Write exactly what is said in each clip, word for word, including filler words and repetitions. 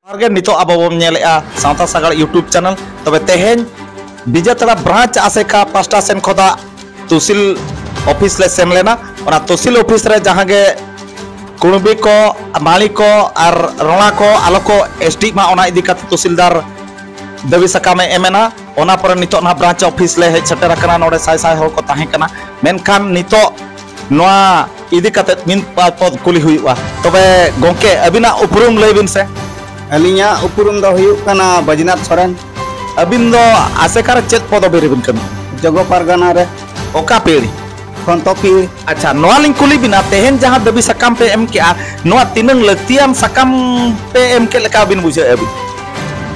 ᱟᱨ ᱜᱮ ᱱᱤᱛᱚᱜ ᱟᱵᱚ ᱵᱚᱱ ᱧᱮᱞᱮᱫᱼᱟ ᱥᱟᱶᱛᱟ ᱥᱟᱜᱟᱲ YouTube channel᱾ ᱛᱚᱵᱮ ᱛᱮᱦᱮᱧ ᱵᱤᱡᱮᱛᱟᱲᱟ ᱵᱨᱟᱧᱪ ᱟᱥᱮᱠᱟ ᱯᱟᱥᱴᱟ ᱥᱮᱱ ᱠᱷᱚᱱᱟᱜ ᱛᱚᱦᱥᱤᱞ ᱚᱯᱷᱤᱥ ᱞᱮ ᱥᱮᱱ ᱞᱮᱱᱟ᱾ ᱚᱱᱟ ᱛᱚᱦᱥᱤᱞ ᱚᱯᱷᱤᱥ ᱨᱮ ᱡᱟᱦᱟᱸ ᱜᱮ ᱠᱩᱬᱵᱤ ᱠᱚ, ᱢᱟᱹᱞᱤ ᱠᱚ ᱟᱨ ᱨᱚᱲᱟ ᱠᱚ ᱟᱞᱚ ᱠᱚ ᱮᱥᱴᱤᱜ ᱢᱟ, ᱚᱱᱟ ᱤᱫᱤ ᱠᱟᱛᱮ ᱛᱚᱦᱥᱤᱞᱫᱟᱨ ᱫᱟᱹᱵᱤ ᱥᱟᱠᱟᱢᱮ ᱮᱢ ᱮᱱᱟ᱾ ᱚᱱᱟ ᱯᱚᱨᱮ ᱱᱤᱛᱚᱜ ᱱᱟᱦᱟᱜ ᱵᱨᱟᱧᱪ ᱚᱯᱷᱤᱥ ᱞᱮ ᱦᱮᱡ ᱥᱮᱴᱮᱨ ᱟᱠᱟᱱᱟ᱾ ᱱᱚᱰᱮ ᱥᱟᱭ ᱥᱟᱭ ᱦᱚᱲ ᱠᱚ ᱛᱟᱦᱮᱸ ᱠᱟᱱᱟ, ᱢᱮᱱᱠᱷᱟᱱ ᱱᱤᱛᱚᱜ ᱱᱚᱣᱟ ᱤᱫᱤ ᱠᱟᱛᱮ ᱢᱤᱫ ᱵᱟᱨ ᱯᱚᱫ ᱠᱩᱞᱤ ᱦᱩᱭᱩᱜᱼᱟ᱾ ᱛᱚᱵᱮ ᱜᱚᱢᱠᱮ, ᱟᱹᱵᱤᱱᱟᱜ ᱩᱯᱨᱩᱢ ᱞᱟᱹᱭ ᱵᱤᱱ ᱥᱮ᱾ ᱟᱹᱞᱤᱧᱟᱜ ᱩᱯᱨᱩᱢ ᱫᱚ ᱦᱩᱭᱩᱜ ᱠᱟᱱᱟ ᱵᱟᱹᱡᱤᱱᱟᱛᱷ ᱥᱚᱨᱮᱱ᱾ ᱟᱹᱵᱤᱱ ᱫᱚ ᱟᱥᱮᱠᱟ ᱨᱮ ᱪᱮᱫ ᱯᱚᱫᱚᱵᱤ ᱨᱮᱵᱤᱱ ᱠᱟᱹᱢᱤ? ᱡᱚᱜᱚ ᱯᱟᱨᱜᱟᱱᱟ ᱨᱮ᱾ ᱚᱠᱟ ᱯᱤᱲ? ᱠᱷᱚᱱᱛᱚ ᱯᱤᱲ᱾ ᱟᱪᱪᱷᱟ, ᱱᱚᱣᱟ ᱞᱤᱧ ᱠᱩᱞᱤ ᱵᱤᱱᱟ, ᱛᱮᱦᱮᱧ ᱡᱟᱦᱟᱸ ᱫᱟᱹᱵᱤ ᱥᱟᱠᱟᱢ ᱯᱮ ᱮᱢ ᱠᱮᱜᱼᱟ, ᱱᱚᱣᱟ ᱛᱤᱱᱟᱹᱝ ᱞᱟᱹᱠᱛᱤᱭᱟᱱ ᱥᱟᱠᱟᱢ ᱯᱮ ᱮᱢ ᱠᱮᱫ ᱞᱮᱠᱟ ᱵᱤᱱ ᱵᱩᱡᱷᱟᱹᱣᱮᱫᱼᱟ ᱵᱤᱱ?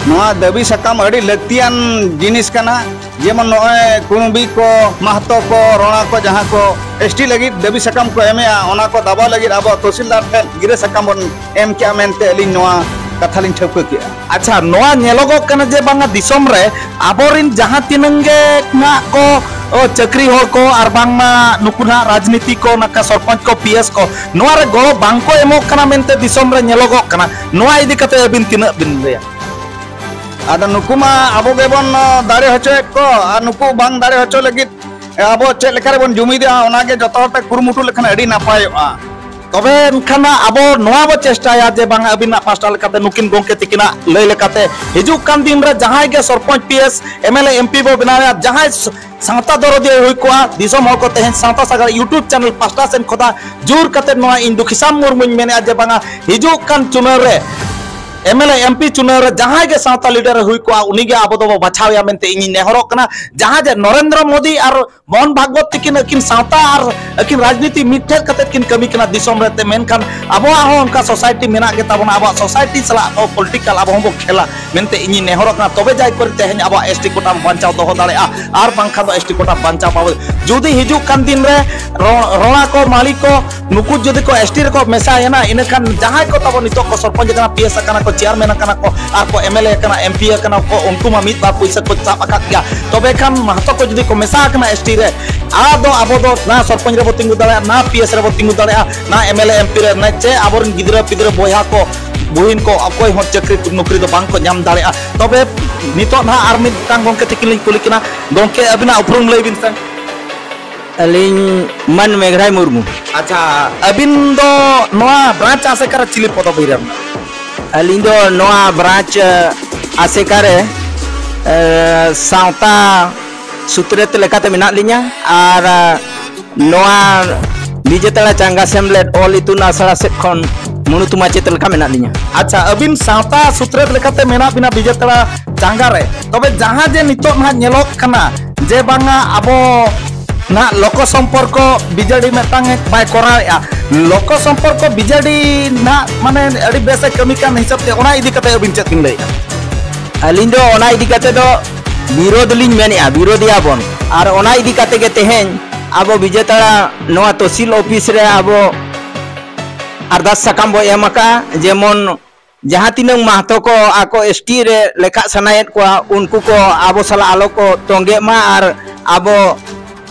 ᱱᱚᱣᱟ ᱫᱟᱹᱵᱤ ᱥᱟᱠᱟᱢ ᱟᱹᱰᱤ ᱞᱟᱹᱠᱛᱤᱭᱟᱱ ᱡᱤᱱᱤᱥ ᱠᱟᱱᱟ᱾ ᱡᱮᱢᱚᱱ ᱱᱚᱜᱼᱚᱭ ᱠᱩᱬᱵᱤ ᱠᱚ, ᱢᱟᱦᱛᱚ ᱠᱚ, ᱨᱚᱲᱟ ᱠᱚ ᱡᱟᱦᱟᱸ ᱠᱚ ᱮᱥᱴᱤ ᱞᱟᱹᱜᱤᱫ ᱫᱟᱹᱵᱤ ᱥᱟᱠᱟᱢ ᱠᱚ ᱮᱢᱮᱜᱼᱟ, ᱚᱱᱟ ᱠᱚ ᱫᱟᱵᱟᱣ ᱞᱟᱹᱜᱤᱫ ᱟᱵᱚ ᱛᱚᱦᱥᱤᱞᱫᱟᱨ ᱴᱷᱮᱱ ᱜᱤᱨᱟᱹ ᱥᱟᱠᱟᱢ ᱵᱚᱱ ᱮᱢ ᱠᱮᱜᱼᱟ ᱢᱮᱱᱛᱮ ᱟᱹᱞᱤᱧ ᱱᱚᱣᱟ ᱠᱟᱛᱷᱟ ᱞᱤᱧ ᱴᱷᱟᱹᱣᱠᱟᱹ ᱠᱮᱜᱼᱟ᱾ ᱟᱪᱪᱷᱟ, ᱱᱚᱣᱟ ᱧᱮᱞᱚᱜᱚᱜ ᱠᱟᱱᱟ ᱡᱮ ᱵᱟᱝᱟ ᱫᱤᱥᱚᱢ ᱨᱮ ᱟᱵᱚᱨᱤᱱ ᱡᱟᱦᱟᱸ ᱛᱤᱱᱟᱹᱝ ᱜᱮ ᱱᱟᱜ ᱠᱚ, ᱚ, ᱪᱟᱹᱠᱨᱤ ᱦᱚᱲ ᱠᱚ ᱟᱨ ᱵᱟᱝᱢᱟ ᱱᱩᱠᱩ ᱱᱟᱜ ᱨᱟᱡᱽᱱᱤᱛᱤ ᱠᱚ, ᱱᱟᱠᱟ ᱥᱚᱨᱯᱚᱧᱪ ᱠᱚ, ᱯᱤ ᱮᱥ ᱠᱚ, ᱱᱚᱣᱟ ᱨᱮ ᱜᱚᱲᱚ ᱵᱟᱝ ᱠᱚ ᱮᱢᱚᱜ ᱠᱟᱱᱟ ᱢᱮᱱᱛᱮ ᱫᱤᱥᱚᱢ ᱨᱮ ᱧᱮᱞᱚᱜᱚᱜ ᱠᱟᱱᱟ᱾ ᱱᱚᱣᱟ ᱤᱫᱤ ᱠᱟᱛᱮ ᱟᱹᱵᱤᱱ ᱛᱤᱱᱟᱹᱜ ᱵᱤᱱ ᱞᱟᱹᱭᱟ? ᱟᱫᱚ ᱱᱩᱠᱩ ᱢᱟ ᱟᱵᱚ ᱜᱮᱵᱚᱱ, ᱚ, ᱫᱟᱲᱮ ᱦᱚᱪᱚᱭᱮᱫ ᱠᱚ, ᱟᱨ ᱱᱩᱠᱩ ᱵᱟᱝ ᱫᱟᱲᱮ ᱦᱚᱪᱚ ᱞᱟᱹᱜᱤᱫ ᱟᱵᱚ ᱪᱮᱫ ᱞᱮᱠᱟ ᱨᱮᱵᱚᱱ ᱡᱩᱢᱤᱫᱚᱜᱼᱟ, ᱚᱱᱟᱜᱮ ᱡᱚᱛᱚ ᱦᱚᱲ ᱛᱮ ᱠᱩᱨᱩᱢᱩᱴᱩ ᱞᱮᱠᱷᱟᱱ ᱟᱹᱰᱤ ᱱᱟᱯᱟᱭᱚᱜᱼᱟ᱾ ᱛᱚᱵᱮ ᱮᱱᱠᱷᱟᱱ ᱟᱵᱚ ᱱᱚᱣᱟ ᱵᱚ ᱪᱮᱥᱴᱟᱭᱟ ᱡᱮ ᱵᱟᱝ ᱟᱹᱵᱤᱱᱟᱜ ᱯᱟᱥᱴᱟ ᱞᱮᱠᱟᱛᱮ ᱱᱩᱠᱤᱱ ᱜᱚᱢᱠᱮ ᱛᱤᱠᱤᱱᱟᱜ ᱞᱟᱹᱭ ᱞᱮᱠᱟᱛᱮ ᱦᱤᱡᱩᱜ ᱠᱟᱱ ᱫᱤᱱ ᱨᱮ ᱡᱟᱦᱟᱸᱭ ᱜᱮ sarpanch, P S, M L A, M P ᱵᱚ ᱵᱮᱱᱟᱣᱮᱭᱟ, ᱡᱟᱦᱟᱸᱭ ᱥ-, ᱥᱟᱶᱛᱟ ᱫᱚᱨᱚᱫᱤᱭᱟᱹ ᱦᱩᱭ ᱠᱚᱜᱼᱟ, ᱫᱤᱥᱚᱢ ᱦᱚᱲ ᱠᱚ ᱛᱮᱦᱮᱧ ᱥᱟᱶᱛᱟ ᱥᱟᱜᱟᱲ YouTube channel ᱯᱟᱥᱴᱟ ᱥᱮᱱ ᱠᱷᱚᱱᱟᱜ ᱡᱳᱨ ᱠᱟᱛᱮ ᱱᱚᱣᱟ ᱤᱧ ᱫᱩᱠᱷᱤᱥᱟᱢ ᱢᱩᱨᱢᱩᱧ ᱢᱮᱱᱮᱫᱼᱟ ᱡᱮ ᱵᱟᱝᱟ ᱦᱤᱡᱩᱜ ᱠᱟᱱ ᱪᱩᱱᱟᱹᱣ ᱨᱮ ᱮᱢ ᱮᱞ ᱮ, ᱮᱢ ᱯᱤ ᱪᱩᱱᱟᱹᱣ ᱨᱮ ᱡᱟᱦᱟᱸᱭ ᱜᱮ ᱥᱟᱶᱛᱟ leader ᱮ ᱦᱩᱭ ᱠᱚᱜᱼᱟ, ᱩᱱᱤᱜᱮ ᱟᱵᱚ ᱫᱚᱵᱚ ᱵᱟᱪᱷᱟᱣᱮᱭᱟ ᱢᱮᱱᱛᱮ ᱤᱧᱤᱧ ᱱᱮᱦᱚᱨᱚᱜ ᱠᱟᱱᱟ᱾ ᱡᱟᱦᱟᱸ ᱡᱮ ᱱᱚᱨᱮᱱᱫᱨᱚ ᱢᱳᱫᱤ ᱟᱨ ᱢᱳᱦᱚᱱ ᱵᱷᱟᱜᱽᱣᱚᱛ ᱛᱤᱠᱤᱱ ᱟᱹᱠᱤᱱ ᱥᱟᱶᱛᱟ ᱟᱨ ᱟᱹᱠᱤᱱ ᱨᱟᱡᱽᱱᱤᱛᱤ ᱢᱤᱫ ᱴᱷᱮᱱ ᱠᱟᱛᱮ ᱠᱤᱱ ᱠᱟᱹᱢᱤ ᱠᱟᱱᱟ ᱫᱤᱥᱚᱢ ᱨᱮ, ᱛᱮ ᱢᱮᱱᱠᱷᱟᱱ ᱟᱵᱚᱣᱟᱜ ᱦᱚᱸ ᱚᱱᱠᱟ society ᱢᱮᱱᱟᱜ ᱜᱮ ᱛᱟᱵᱚᱱᱟ, ᱟᱵᱚᱣᱟᱜ society ᱥᱟᱞᱟᱜ ᱦᱚᱸ political ᱟᱵᱚ ᱦᱚᱸᱵᱚ ᱠᱷᱮᱞᱟ ᱢᱮᱱᱛᱮ ᱤᱧᱤᱧ ᱱᱮᱦᱚᱨᱚᱜ ᱠᱟᱱᱟ᱾ ᱛᱚᱵᱮ ᱡᱟᱭ ᱠᱚᱨᱮ ᱛᱮᱦᱮᱧ ᱟᱵᱚᱣᱟᱜ ᱮᱥ ᱴᱤ quota ᱵᱚᱱ ᱵᱟᱧᱪᱟᱣ ᱫᱚᱦᱚ ᱫᱟᱲᱮᱭᱟᱜᱼᱟ, ᱟᱨ ᱵᱟᱝᱠᱷᱟᱱ ᱫᱚ ᱮᱥ ᱴᱤ quota ᱵᱟᱧᱪᱟᱣ ᱯᱟᱵᱚ᱾ ᱡᱩᱫᱤ ᱦᱤᱡᱩᱜ ᱠᱟᱱ ᱫᱤᱱ ᱨᱮ ᱨᱚ-, ᱨᱚᱲᱟ ᱠᱚ, ᱢᱟᱹᱞᱤ ᱠᱚ, ᱱᱩᱠᱩ ᱡᱩᱫᱤ ᱠᱚ ᱮᱥ ᱴᱤ ᱨᱮᱠᱚ ᱢᱮᱥᱟᱭᱮᱱᱟ, ᱤᱱᱟᱹᱠᱷᱟᱱ ᱡᱟᱦᱟᱸᱭ ᱠᱚ ᱛᱟᱵᱚ ᱱᱤᱛᱚᱜ ᱠᱚ ᱥᱚᱨᱯᱚᱧᱪ ᱟᱠᱟᱱᱟ, ᱯᱤ ᱮᱥ ᱟᱠᱟᱱᱟ ᱠᱚ, ᱪᱮᱭᱟᱨᱢᱮᱱ ᱟᱠᱟᱱᱟ ᱠᱚ, ᱟᱨ ᱠᱚ ᱮᱢ ᱮᱞ ᱮ ᱟᱠᱟᱱᱟ, ᱮᱢ ᱯᱤ ᱟᱠᱟᱱᱟ ᱠᱚ, ᱩᱱᱠᱩ ᱢᱟ ᱢᱤᱫ ᱵᱟᱨ ᱯᱩᱭᱥᱟᱹ ᱠᱚ ᱥᱟᱵ ᱟᱠᱟᱫ ᱜᱮᱭᱟ᱾ ᱛᱚᱵᱮ ᱠᱷᱟᱱ ᱢᱟᱦᱛᱚ ᱠᱚ ᱡᱩᱫᱤ ᱠᱚ ᱢᱮᱥᱟ ᱟᱠᱟᱱᱟ ᱮᱥ ᱴᱤ ᱨᱮ, ᱟᱫᱚ ᱟᱵᱚ ᱫᱚ ᱱᱟ ᱥᱚᱨᱯᱚᱧᱪ ᱨᱮᱵᱚ ᱛᱤᱸᱜᱩ ᱫᱟᱲᱮᱭᱟᱜᱼᱟ, ᱱᱟ ᱯᱤ ᱮᱥ ᱨᱮᱵᱚ ᱛᱤᱸᱜᱩ ᱫᱟᱲᱮᱭᱟᱜᱼᱟ, ᱱᱟ ᱮᱢ ᱮᱞ ᱮ, ᱮᱢ ᱯᱤ ᱨᱮ, ᱱᱟ ᱪᱮ ᱟᱵᱚᱨᱮᱱ ᱜᱤᱫᱽᱨᱟᱹ ᱯᱤᱫᱽᱨᱟᱹ ᱵᱚᱭᱦᱟ ᱠᱚ ᱵᱩᱦᱤᱱ ᱠᱚ ᱚᱠᱚᱭ ᱦᱚᱸ ᱪᱟᱹᱠᱨᱤ ᱱᱚᱠᱨᱤ ᱫᱚ ᱵᱟᱝ ᱠᱚ ᱧᱟᱢ ᱫᱟᱲᱮᱭᱟᱜᱼᱟ᱾ ᱛᱚᱵᱮ ᱱᱤᱛᱚᱜ ᱱᱟᱦᱟᱜ ᱟᱨ ᱢᱤᱫᱴᱟᱝ ᱜᱚᱢᱠᱮ ᱛᱤᱠᱤᱱ ᱞᱤᱧ ᱠᱩᱞᱤ ᱠᱤᱱᱟ᱾ ᱜᱚᱢᱠᱮ, ᱟᱹᱵᱤᱱᱟᱜ ᱩᱯᱨᱩᱢ ᱞᱟᱹᱭ ᱵᱤᱱ ᱥᱮ᱾ ᱟᱹᱞᱤᱧ ᱢᱟᱹᱱ ᱢᱮᱜᱷᱨᱟᱭ ᱢᱩᱨᱢᱩ᱾ ᱟᱪᱪᱷᱟ, ᱟᱹᱵᱤᱱ ᱫᱚ ᱱᱚᱣᱟ ᱵᱨᱟᱧᱪ ᱟᱥᱮᱠᱟ ᱨᱮ ᱪᱤᱞᱤ ᱯᱚᱫᱚᱵᱤ ᱨᱮ ᱢᱮᱱᱟᱜ? ᱟᱹᱞᱤᱧ ᱫᱚ ᱱᱚᱣᱟ ᱵᱨᱟᱧᱪ, ᱮ, ᱟᱥᱮᱠᱟ ᱨᱮ, ᱮ, ᱥᱟᱶᱛᱟ ᱥᱩᱛᱨᱮᱛ ᱞᱮᱠᱟᱛᱮ ᱢᱮᱱᱟᱜ ᱞᱤᱧᱟ ᱟᱨ, ᱮ, ᱱᱚᱣᱟ ᱵᱤᱡᱮᱛᱟᱲᱟ ᱪᱟᱸᱜᱟ ᱥᱮᱢᱞᱮᱫ ᱚᱞ ᱤᱛᱩᱱ ᱟᱥᱲᱟ ᱥᱮᱫ ᱠᱷᱚᱱ ᱢᱩᱬᱩᱛ ᱢᱟᱪᱮᱛ ᱞᱮᱠᱟ ᱢᱮᱱᱟᱜ ᱞᱤᱧᱟ᱾ ᱟᱪᱪᱷᱟ, ᱟᱹᱵᱤᱱ ᱥᱟᱶᱛᱟ ᱥᱩᱛᱨᱮᱛ ᱞᱮᱠᱟᱛᱮ ᱢᱮᱱᱟᱜ ᱵᱤᱱᱟ ᱵᱤᱡᱮᱛᱟᱲᱟ ᱪᱟᱸᱜᱟ ᱨᱮ, ᱛᱚᱵᱮ ᱡᱟᱦᱟᱸ ᱡᱮ ᱱᱤᱛᱚᱜ ᱱᱟᱦᱟᱜ ᱧᱮᱞᱚᱜ ᱠᱟᱱᱟ ᱡᱮ ᱵᱟᱝᱟ ᱟᱵᱚ ᱱᱟᱦᱟᱜ ᱞᱳᱠᱚ ᱥᱚᱢᱯᱚᱨᱠᱚ ᱵᱤᱡᱮᱰᱤ ᱢᱤᱫᱴᱟᱝ ᱵᱟᱭ ᱠᱚᱨᱟᱣᱮᱫᱼᱟ, ᱞᱳᱠᱚ ᱥᱚᱢᱯᱚᱨᱠᱚ ᱵᱤᱡᱮᱰᱤ ᱱᱟᱦᱟᱜ ᱢᱟᱱᱮ ᱟᱹᱰᱤ ᱵᱮᱥ ᱮ ᱠᱟᱹᱢᱤ ᱠᱟᱱ ᱦᱤᱥᱟᱹᱵ ᱛᱮ, ᱚᱱᱟ ᱤᱫᱤ ᱠᱟᱛᱮ ᱟᱹᱵᱤᱱ ᱪᱮᱫ ᱵᱤᱱ ᱞᱟᱹᱭᱮᱫᱼᱟ? ᱟᱹᱞᱤᱧ ᱫᱚ ᱚᱱᱟ ᱤᱫᱤ ᱠᱟᱛᱮ ᱫᱚ ᱵᱤᱨᱳᱫᱷ ᱞᱤᱧ ᱢᱮᱱᱮᱫᱼᱟ, ᱵᱤᱨᱳᱫᱷᱮᱭᱟ ᱵᱚᱱ᱾ ᱟᱨ ᱚᱱᱟ ᱤᱫᱤ ᱠᱟᱛᱮ ᱜᱮ ᱛᱮᱦᱮᱧ ᱟᱵᱚ ᱵᱤᱡᱮᱛᱟᱲᱟ ᱱᱚᱣᱟ ᱛᱚᱦᱥᱤᱞ ᱚᱯᱷᱤᱥ ᱨᱮ ᱟᱵᱚ ᱟᱨᱫᱟᱥ ᱥᱟᱠᱟᱢ ᱵᱚ ᱮᱢ ᱟᱠᱟᱫᱼᱟ, ᱡᱮᱢᱚᱱ ᱡᱟᱦᱟᱸ ᱛᱤᱱᱟᱹᱝ ᱢᱟᱦᱛᱚ ᱠᱚ ᱟᱠᱚ ᱮᱥᱴᱤ ᱨᱮ ᱞᱮᱠᱷᱟᱜ ᱥᱟᱱᱟᱭᱮᱫ ᱠᱚᱣᱟ, ᱩᱱᱠᱩ ᱠᱚ ᱟᱵᱚ ᱥᱟᱞᱟᱜ ᱟᱞᱚ ᱠᱚ ᱛᱚᱸᱜᱮᱜ ᱢᱟ ᱟᱨ ᱟᱵᱚ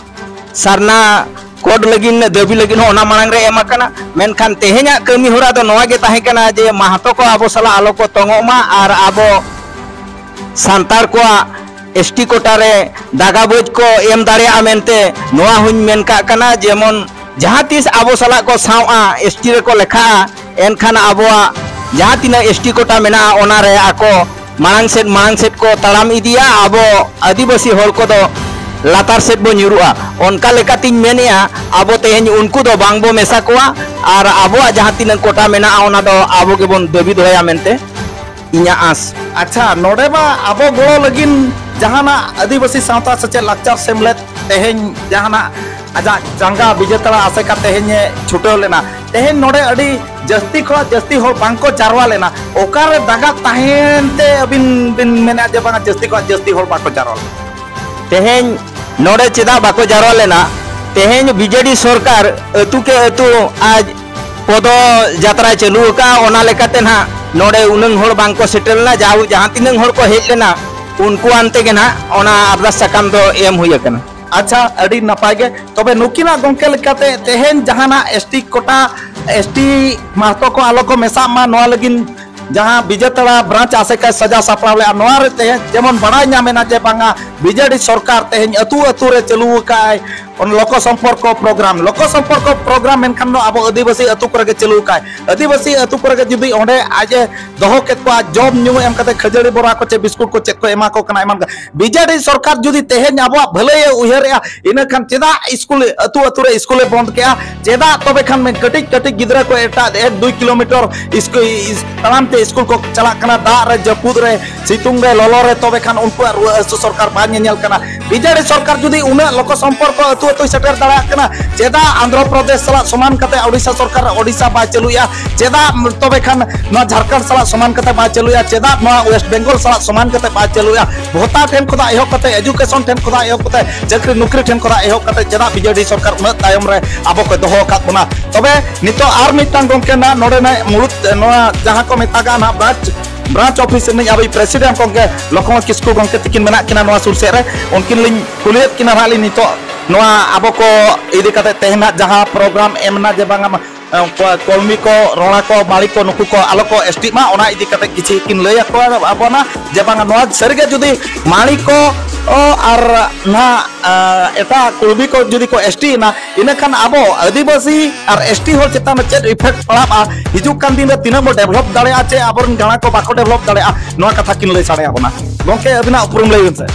ᱥᱟᱨᱱᱟ ᱠᱳᱰ ᱞᱟᱹᱜᱤᱫ, ᱫᱟᱹᱵᱤ ᱞᱟᱹᱜᱤᱫ ᱦᱚᱸ ᱚᱱᱟ ᱢᱟᱲᱟᱝ ᱨᱮ ᱮᱢ ᱟᱠᱟᱱᱟ᱾ ᱢᱮᱱᱠᱷᱟᱱ ᱛᱮᱦᱮᱧᱟᱜ ᱠᱟᱹᱢᱤ ᱦᱚᱨᱟ ᱫᱚ ᱱᱚᱣᱟ ᱜᱮ ᱛᱟᱦᱮᱸ ᱠᱟᱱᱟ ᱡᱮ ᱢᱟᱦᱛᱚ ᱠᱚ ᱟᱵᱚ ᱥᱟᱞᱟᱜ ᱟᱞᱚ ᱠᱚ ᱛᱚᱸᱜᱚᱜ ᱢᱟ ᱟᱨ ᱟᱵᱚ ᱥᱟᱱᱛᱟᱲ ᱠᱚᱣᱟᱜ ᱮᱥᱴᱤ ᱠᱳᱴᱟ ᱨᱮ ᱫᱟᱜᱟ ᱵᱟᱹᱡᱽ ᱠᱚ ᱮᱢ ᱫᱟᱲᱮᱭᱟᱜᱼᱟ ᱢᱮᱱᱛᱮ ᱱᱚᱣᱟ ᱦᱚᱸᱧ ᱢᱮᱱ ᱠᱟᱜ ᱠᱟᱱᱟ᱾ ᱡᱮᱢᱚᱱ ᱡᱟᱦᱟᱸ ᱛᱤᱥ ᱟᱵᱚ ᱥᱟᱞᱟᱜ ᱠᱚ ᱥᱟᱶᱼᱟ, ᱮᱥᱴᱤ ᱨᱮᱠᱚ ᱞᱮᱠᱷᱟᱜᱼᱟ, ᱮᱱᱠᱷᱟᱱ ᱟᱵᱚᱣᱟᱜ ᱡᱟᱦᱟᱸ ᱛᱤᱱᱟᱹᱜ ᱮᱥᱴᱤ ᱠᱳᱴᱟ ᱢᱮᱱᱟᱜᱼᱟ, ᱚᱱᱟ ᱨᱮ ᱟᱠᱚ ᱢᱟᱲᱟᱝ ᱥᱮᱫ, ᱢᱟᱲᱟᱝ ᱥᱮᱫ ᱠᱚ ᱛᱟᱲᱟᱢ ᱤᱫᱤᱭᱟ, ᱟᱵᱚ ᱟᱹᱫᱤᱵᱟᱹᱥᱤ ᱦᱚᱲ ᱠᱚᱫᱚ ᱞᱟᱛᱟᱨ ᱥᱮᱫ ᱵᱚ ᱧᱩᱨᱩᱜᱼᱟ᱾ ᱚᱱᱠᱟ ᱞᱮᱠᱟᱛᱤᱧ ᱢᱮᱱᱮᱫᱼᱟ, ᱟᱵᱚ ᱛᱮᱦᱮᱧ ᱩᱱᱠᱩ ᱫᱚ ᱵᱟᱝ ᱵᱚ ᱢᱮᱥᱟ ᱠᱚᱣᱟ ᱟᱨ ᱟᱵᱚᱣᱟᱜ ᱡᱟᱦᱟᱸ ᱛᱤᱱᱟᱹᱜ ᱠᱳᱴᱟ ᱢᱮᱱᱟᱜᱼᱟ, ᱚᱱᱟ ᱫᱚ ᱟᱵᱚ ᱜᱮᱵᱚᱱ ᱫᱟᱹᱵᱤ ᱫᱚᱦᱚᱭᱟ ᱢᱮᱱᱛᱮ ᱤᱧᱟᱹᱜ ᱟᱸᱥ᱾ ᱟᱪᱪᱷᱟ, ᱱᱚᱰᱮ ᱢᱟ ᱟᱵᱚ ᱜᱚᱲᱚ ᱞᱟᱹᱜᱤᱫ ᱡᱟᱦᱟᱱᱟᱜ ᱟᱹᱫᱤᱵᱟᱹᱥᱤ ᱥᱟᱶᱛᱟ ᱥᱮᱪᱮᱫ ᱞᱟᱠᱪᱟᱨ ᱥᱮᱢᱞᱮᱫ ᱛᱮᱦᱮᱧ ᱡᱟᱦᱟᱱᱟᱜ ᱟᱡᱟᱜ ᱡᱟᱸᱜᱟ ᱵᱤᱡᱮᱛᱟᱲᱟ ᱟᱥᱮᱠᱟ ᱛᱮᱦᱮᱧ ᱮ ᱪᱷᱩᱴᱟᱹᱣ ᱞᱮᱱᱟ᱾ ᱛᱮᱦᱮᱧ ᱱᱚᱰᱮ ᱟᱹᱰᱤ ᱡᱟᱹᱥᱛᱤ ᱠᱷᱚᱱ ᱡᱟᱹᱥᱛᱤ ᱦᱚᱲ ᱵᱟᱝ ᱠᱚ ᱡᱟᱨᱣᱟ ᱞᱮᱱᱟ᱾ ᱚᱠᱟᱨᱮ ᱫᱟᱜᱟ ᱛᱟᱦᱮᱱ ᱛᱮ ᱟᱹᱵᱤᱱ ᱵᱤᱱ ᱢᱮᱱᱟ ᱡᱮ ᱵᱟᱝᱟ ᱡᱟᱹᱥᱛᱤ ᱠᱷᱚᱱ ᱡᱟᱹᱥᱛᱤ ᱦᱚᱲ ᱵᱟᱠᱚ ᱡᱟᱨᱣᱟ ᱞᱮᱱᱟ? ᱛᱮᱦᱮᱧ ᱱᱚᱰᱮ ᱪᱮᱫᱟᱜ ᱵᱟᱠᱚ ᱡᱟᱨᱣᱟ ᱞᱮᱱᱟ? ᱛᱮᱦᱮᱧ ᱵᱤᱡᱮᱰᱤ ᱥᱚᱨᱠᱟᱨ ᱟᱹᱛᱩ ᱠᱮ ᱟᱹᱛᱩ ᱟᱡ ᱯᱚᱫᱚ ᱡᱟᱛᱨᱟᱭ ᱪᱟᱹᱞᱩ ᱟᱠᱟᱫᱼᱟ, ᱚᱱᱟ ᱞᱮᱠᱟᱛᱮ ᱱᱟᱦᱟᱜ ᱱᱚᱰᱮ ᱩᱱᱟᱹᱝ ᱦᱚᱲ ᱵᱟᱝ ᱠᱚ ᱥᱮᱴᱮᱨ ᱞᱮᱱᱟ᱾ ᱡᱟᱦᱟᱸ, ᱡᱟᱦᱟᱸ ᱛᱤᱱᱟᱹᱝ ᱦᱚᱲ ᱠᱚ ᱦᱮᱡ ᱞᱮᱱᱟ, ᱩᱱᱠᱩ ᱟᱱᱛᱮ ᱜᱮ ᱱᱟᱦᱟᱜ ᱚᱱᱟ ᱟᱨᱫᱟᱥ ᱥᱟᱠᱟᱢ ᱫᱚ ᱮᱢ ᱦᱩᱭ ᱟᱠᱟᱱᱟ᱾ ᱟᱪᱪᱷᱟ, ᱟᱹᱰᱤ ᱱᱟᱯᱟᱭ ᱜᱮ᱾ ᱛᱚᱵᱮ ᱱᱩᱠᱤᱱᱟᱜ ᱜᱚᱢᱠᱮ ᱞᱮᱠᱟᱛᱮ ᱛᱮᱦᱮᱧ ᱡᱟᱦᱟᱱᱟᱜ ᱮᱥᱴᱤ ᱠᱳᱴᱟ ᱮᱥ ᱴᱤ ᱢᱟᱦᱟᱛᱚ ᱠᱚ ᱟᱞᱚ ᱠᱚ ᱢᱮᱥᱟᱜ ᱢᱟ, ᱱᱚᱣᱟ ᱞᱟᱹᱜᱤᱫ ᱡᱟᱦᱟᱸ ᱵᱤᱡᱮᱛᱟᱲᱟ ᱵᱨᱟᱧᱪ ᱟᱥᱮᱠᱟᱭ ᱥᱟᱡᱟᱣ ᱥᱟᱯᱲᱟᱣ ᱞᱮᱫᱼᱟ, ᱱᱚᱣᱟ ᱨᱮ ᱛᱮᱦᱮᱧ ᱡᱮᱢᱚᱱ ᱵᱟᱲᱟᱭ ᱧᱟᱢ ᱮᱱᱟ ᱡᱮ ᱵᱟᱝᱟ ᱵᱤᱡᱮᱰᱤ ᱥᱚᱨᱠᱟᱨ ᱛᱮᱦᱮᱧ ᱟᱹᱛᱩ ᱟᱹᱛᱩ ᱨᱮ ᱪᱟᱹᱞᱩ ᱟᱠᱟᱫᱼᱟᱭ ᱞᱳᱠᱚ ᱥᱚᱢᱯᱚᱨᱠᱚ ᱯᱨᱳᱜᱨᱟᱢ᱾ ᱞᱳᱠᱚ ᱥᱚᱢᱯᱚᱨᱠᱚ ᱯᱨᱳᱜᱨᱟᱢ ᱢᱮᱱᱠᱷᱟᱱ ᱫᱚ ᱟᱵᱚ ᱟᱹᱫᱤᱵᱟᱹᱥᱤ ᱟᱹᱛᱩ ᱠᱚᱨᱮ ᱜᱮ ᱪᱟᱹᱞᱩ ᱟᱠᱟᱫᱼᱟᱭ᱾ ᱟᱹᱫᱤᱵᱟᱹᱥᱤ ᱟᱹᱛᱩ ᱠᱚᱨᱮ ᱜᱮ ᱡᱩᱫᱤ ᱚᱸᱰᱮ ᱟᱡ ᱮ ᱫᱚᱦᱚ ᱠᱮᱫ ᱠᱚᱣᱟ, ᱡᱚᱢ ᱧᱩ ᱮᱢ ᱠᱟᱛᱮ ᱠᱷᱟᱹᱡᱟᱹᱲᱤ ᱵᱚᱨᱟ ᱠᱚ ᱪᱮ ᱵᱤᱥᱠᱩᱴ ᱠᱚ ᱪᱮᱫ ᱠᱚ ᱮᱢᱟ ᱠᱚ ᱠᱟᱱᱟ, ᱮᱢᱟᱱ ᱠᱚ᱾ ᱵᱤᱡᱮᱰᱤ ᱥᱚᱨᱠᱟᱨ ᱡᱩᱫᱤ ᱛᱮᱦᱮᱧ ᱟᱵᱚᱣᱟᱜ ᱵᱷᱟᱹᱞᱟᱹᱭ ᱮ ᱩᱭᱦᱟᱹᱨᱮᱜᱼᱟ, ᱤᱱᱟᱹ ᱠᱷᱟᱱ ᱪᱮᱫᱟᱜ ᱥᱠᱩᱞ ᱟᱹᱛᱩ ᱟᱹᱛᱩ ᱨᱮ ᱥᱠᱩᱞᱮ ᱵᱚᱱᱫ ᱠᱮᱜᱼᱟ? ᱪᱮᱫᱟᱜ ᱛᱚᱵᱮ ᱠᱷᱟᱱ ᱢᱮ ᱠᱟᱹᱴᱤᱡ ᱠᱟᱹᱴᱤᱡ ᱜᱤᱫᱽᱨᱟᱹ ᱠᱚ ᱮᱴᱟᱜ ᱮᱠ ᱫᱩᱭ ᱠᱤᱞᱳᱢᱤᱴᱟᱨ ᱤᱥᱠᱩ-, ᱤᱥ-, ᱛᱟᱲᱟᱢ ᱛᱮ ᱥᱠᱩᱞ ᱠᱚ ᱪᱟᱞᱟᱜ ᱠᱟᱱᱟ, ᱫᱟᱜ ᱨᱮ, ᱡᱟᱹᱯᱩᱫ ᱨᱮ, ᱥᱤᱛᱩᱝ ᱨᱮ, ᱞᱚᱞᱚ ᱨᱮ, ᱛᱚᱵᱮ ᱠᱷᱟᱱ ᱩᱱᱠᱩᱣᱟᱜ ᱨᱩᱣᱟᱹ ᱦᱟᱹᱥᱩ ᱥᱚᱨᱠᱟᱨ ᱵᱟᱭ ᱧᱮᱧᱮᱞ ᱠᱟᱱᱟ? ᱵᱤᱡᱮᱰᱤ ᱥᱚᱨᱠᱟᱨ ᱡᱩᱫᱤ ᱩᱱᱟᱹᱜ ᱞᱳᱠᱚ ᱥᱚᱢᱯᱚᱨᱠᱚ ᱟᱹᱛᱩ ᱟᱹᱛᱩᱭ ᱥᱮᱴᱮᱨ ᱫᱟᱲᱮᱭᱟᱜ ᱠᱟᱱᱟ, ᱪᱮᱫᱟᱜ ᱟᱱᱫᱷᱨᱚ ᱯᱨᱚᱫᱮᱥ ᱥᱟᱞᱟᱜ ᱥᱚᱢᱟᱱ ᱠᱟᱛᱮ ᱳᱰᱤᱥᱟ ᱥᱚᱨᱠᱟᱨ ᱳᱰᱤᱥᱟ ᱵᱟᱭ ᱪᱟᱹᱞᱩᱭᱟ? ᱪᱮᱫᱟᱜ ᱛᱚᱵᱮ ᱠᱷᱟᱱ ᱱᱚᱣᱟ ᱡᱷᱟᱲᱠᱷᱚᱸᱰ ᱥᱟᱞᱟᱜ ᱥᱚᱢᱟᱱ ᱠᱟᱛᱮ ᱵᱟᱭ ᱪᱟᱹᱞᱩᱭᱟ? ᱪᱮᱫᱟᱜ ᱱᱚᱣᱟ ᱳᱭᱮᱥᱴ ᱵᱮᱝᱜᱚᱞ ᱥᱟᱞᱟᱜ ᱥᱚᱢᱟᱱ ᱠᱟᱛᱮ ᱵᱟᱭ ᱪᱟᱹᱞᱩᱭᱟ? ᱵᱷᱚᱛᱟ ᱴᱷᱮᱱ ᱠᱷᱚᱱᱟᱜ ᱮᱦᱚᱵ ᱠᱟᱛᱮ, ᱮᱡᱩᱠᱮᱥᱚᱱ ᱴᱷᱮᱱ ᱠᱷᱚᱱᱟᱜ ᱮᱦᱚᱵ ᱠᱟᱛᱮ, ᱪᱟᱹᱠᱨᱤ ᱱᱚᱠᱨᱤ ᱴᱷᱮᱱ ᱠᱷᱚᱱᱟᱜ ᱮᱦᱚᱵ ᱠᱟᱛᱮ ᱪᱮᱫᱟᱜ ᱵᱤᱡᱮᱰᱤ ᱥᱚᱨᱠᱟᱨ ᱩᱱᱟᱹᱜ ᱛᱟᱭᱚᱢ ᱨᱮ ᱟᱵᱚ ᱠᱚ ᱫᱚᱦᱚ ᱟᱠᱟᱫ ᱵᱚᱱᱟ? ᱛᱚᱵᱮ ᱱᱤᱛᱚᱜ ᱟᱨ ᱢᱤᱫᱴᱟᱝ ᱜᱚᱢᱠᱮ ᱱᱟᱜ ᱱᱚᱰᱮ ᱱᱟᱜ ᱢᱩᱲᱩᱫ, ᱱᱚᱣᱟ ᱡᱟᱦᱟᱸ ᱠᱚ ᱢᱮᱛᱟᱜᱼᱟ ᱱᱟᱜ ᱵᱨᱟᱧᱪ, ᱵᱨᱟᱧᱪ ᱚᱯᱷᱤᱥ ᱨᱤᱱᱤᱡ ᱟᱵᱚᱭᱤᱡ ᱯᱨᱮᱥᱤᱰᱮᱱᱴ ᱜᱚᱢᱠᱮ ᱞᱚᱠᱷᱢᱚᱬ ᱠᱤᱥᱠᱩ ᱜᱚᱢᱠᱮ ᱛᱤᱠᱤᱱ ᱢᱮᱱᱟᱜ ᱠᱤᱱᱟ ᱱᱚᱣᱟ ᱥᱩᱨ ᱥᱮᱫ ᱨᱮ, ᱩᱱᱠᱤᱱ ᱞᱤᱧ ᱠᱩᱞᱤᱭᱮᱫ ᱠᱤᱱᱟ ᱱᱟᱜ ᱞᱤᱧ ᱱᱤᱛᱚᱜ ᱱᱚᱣᱟ ᱟᱵᱚ ᱠᱚ ᱤᱫᱤ ᱠᱟᱛᱮ ᱛᱮᱦᱮᱧ ᱱᱟᱜ ᱡᱟᱦᱟᱸ ᱯᱨᱳᱜᱨᱟᱢ ᱮᱢ ᱮᱱᱟ ᱡᱮ ᱵᱟᱝᱟ, ᱠᱚ-, ᱠᱚᱞᱢᱤ ᱠᱚ, ᱨᱚᱲᱟ ᱠᱚ, ᱢᱟᱹᱲᱤ ᱠᱚ, ᱱᱩᱠᱩ ᱠᱚ ᱟᱞᱚ ᱠᱚ ᱮᱥ ᱴᱤᱜ ᱢᱟ, ᱚᱱᱟ ᱤᱫᱤ ᱠᱟᱛᱮ ᱠᱤᱪᱷᱤ ᱠᱤᱱ ᱞᱟᱹᱭ ᱟᱠᱚᱣᱟ ᱟᱵᱚᱱᱟ ᱡᱮ ᱵᱟᱝᱟ ᱱᱚᱣᱟ ᱥᱟᱹᱨᱤᱜᱮ ᱡᱩᱫᱤ ᱢᱟᱹᱲᱤ ᱠᱚ, ᱚ, ᱟᱨ ᱱᱟᱦᱟᱜ, ᱟ, ᱮᱴᱟᱜ ᱠᱩᱲᱵᱤ ᱠᱚ ᱡᱩᱫᱤ ᱠᱚ ᱮᱥ ᱴᱤ ᱮᱱᱟ, ᱤᱱᱟᱹᱠᱷᱟᱱ ᱟᱵᱚ ᱟᱹᱫᱤᱵᱟᱹᱥᱤ ᱟᱨ ᱮᱥ ᱴᱤ ᱦᱚᱲ ᱪᱮᱛᱟᱱ ᱨᱮ ᱪᱮᱫ ᱤᱯᱷᱮᱠᱴ ᱯᱟᱲᱟᱜᱼᱟ, ᱦᱤᱡᱩᱜ ᱠᱟᱱ ᱫᱤᱱ ᱨᱮ ᱛᱤᱱᱟᱹᱜ ᱵᱚ ᱰᱮᱵᱷᱞᱚᱯ ᱫᱟᱲᱮᱭᱟᱜᱼᱟ ᱪᱮ ᱟᱵᱚᱨᱮᱱ ᱜᱟᱬᱟ ᱠᱚ ᱵᱟᱠᱚ ᱰᱮᱵᱷᱞᱚᱯ ᱫᱟᱲᱮᱭᱟᱜᱼᱟ, ᱱᱚᱣᱟ ᱠᱟᱛᱷᱟ ᱠᱤᱱ ᱞᱟᱹᱭ ᱥᱟᱰᱮ ᱟᱵᱚᱱᱟ᱾ ᱜᱚᱢᱠᱮ, ᱟᱹᱵᱤᱱᱟᱜ ᱩᱯᱨᱩᱢ ᱞᱟᱹᱭ ᱵᱤᱱ ᱥᱮ᱾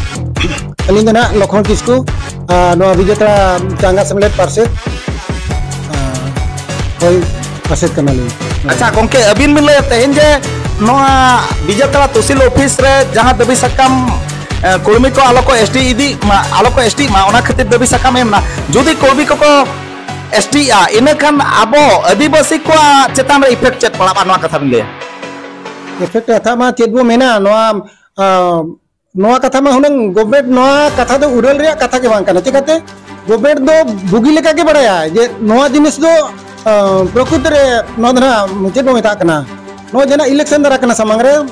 ᱟᱹᱞᱤᱧ ᱫᱚ ᱱᱟᱦᱟᱜ ᱞᱚᱠᱷᱢᱚᱬ ᱠᱤᱥᱠᱩ, ᱟᱨ ᱱᱚᱣᱟ ᱵᱤᱡᱮᱛᱟᱲᱟ ᱪᱟᱸᱜᱟ ᱥᱮᱢᱞᱮᱫ ᱯᱟᱨᱥᱮᱛ, ᱟᱨ ᱦᱳᱭ, ᱯᱟᱨᱥᱮᱛ ᱠᱟᱱᱟᱞᱤᱧ᱾ ᱟᱪᱪᱷᱟ ᱜᱚᱢᱠᱮ, ᱟᱹᱵᱤᱱ ᱵᱤᱱ ᱞᱟᱹᱭᱟ ᱛᱮᱦᱮᱧ ᱡᱮ ᱱᱚᱣᱟ ᱵᱤᱡᱮᱛᱟᱲᱟ ᱛᱚᱦᱥᱤᱞ ᱚᱯᱷᱤᱥ ᱨᱮ ᱡᱟᱦᱟᱸ ᱫᱟᱹᱵᱤ ᱥᱟᱠᱟᱢ, ᱮ, ᱠᱩᱲᱢᱤ ᱠᱚ ᱟᱞᱚ ᱠᱚ ᱮᱥ ᱴᱤ ᱤᱫᱤᱜ ᱢᱟ, ᱟᱞᱚ ᱠᱚ ᱮᱥ ᱴᱤᱜ ᱢᱟ, ᱚᱱᱟ ᱠᱷᱟᱹᱛᱤᱨ ᱫᱟᱹᱵᱤ ᱥᱟᱠᱟᱢ ᱮᱢ ᱮᱱᱟ, ᱡᱩᱫᱤ ᱠᱩᱲᱢᱤ ᱠᱚᱠᱚ ᱮᱥ ᱴᱤᱜᱼᱟ, ᱤᱱᱟᱹᱠᱷᱟᱱ ᱟᱵᱚ ᱟᱹᱫᱤᱵᱟᱹᱥᱤ ᱠᱚᱣᱟᱜ ᱪᱮᱛᱟᱱ ᱨᱮ ᱤᱯᱷᱮᱠᱴ ᱪᱮᱫ ᱯᱟᱲᱟᱜᱼᱟ, ᱱᱚᱣᱟ ᱠᱟᱛᱷᱟ ᱵᱤᱱ ᱞᱟᱹᱭᱟ? ᱤᱯᱷᱮᱠᱴ ᱠᱟᱛᱷᱟ ᱢᱟ ᱪᱮᱫ ᱵᱚ ᱢᱮᱱᱟ, ᱱᱚᱣᱟ, ᱟ, ᱱᱚᱣᱟ ᱠᱟᱛᱷᱟ ᱢᱟ ᱦᱩᱱᱟᱹᱝ ᱜᱚᱵᱷᱚᱨᱱᱢᱮᱱᱴ ᱱᱚᱣᱟ ᱠᱟᱛᱷᱟ ᱫᱚ ᱩᱰᱟᱹᱞ ᱨᱮᱭᱟᱜ ᱠᱟᱛᱷᱟ ᱜᱮ ᱵᱟᱝ ᱠᱟᱱᱟ᱾ ᱪᱤᱠᱟᱹᱛᱮ ᱜᱚᱵᱷᱚᱨᱱᱢᱮᱱᱴ ᱫᱚ ᱵᱩᱜᱤ ᱞᱮᱠᱟ ᱜᱮ ᱵᱟᱲᱟᱭᱟ ᱡᱮ ᱱᱚᱣᱟ ᱡᱤᱱᱤᱥ ᱫᱚ, ᱟ, ᱯᱨᱚᱠᱨᱤᱛ ᱨᱮ ᱱᱚᱣᱟ ᱫᱚ ᱱᱟᱦᱟᱜ ᱪᱮᱫ ᱵᱚ ᱢᱮᱛᱟᱜ ᱠᱟᱱᱟ, ᱱᱚᱣᱟ ᱡᱟᱦᱟᱱᱟᱜ ᱤᱞᱮᱠᱥᱚᱱ ᱫᱟᱨᱟ ᱠᱟᱱᱟ ᱥᱟᱢᱟᱝ ᱨᱮ,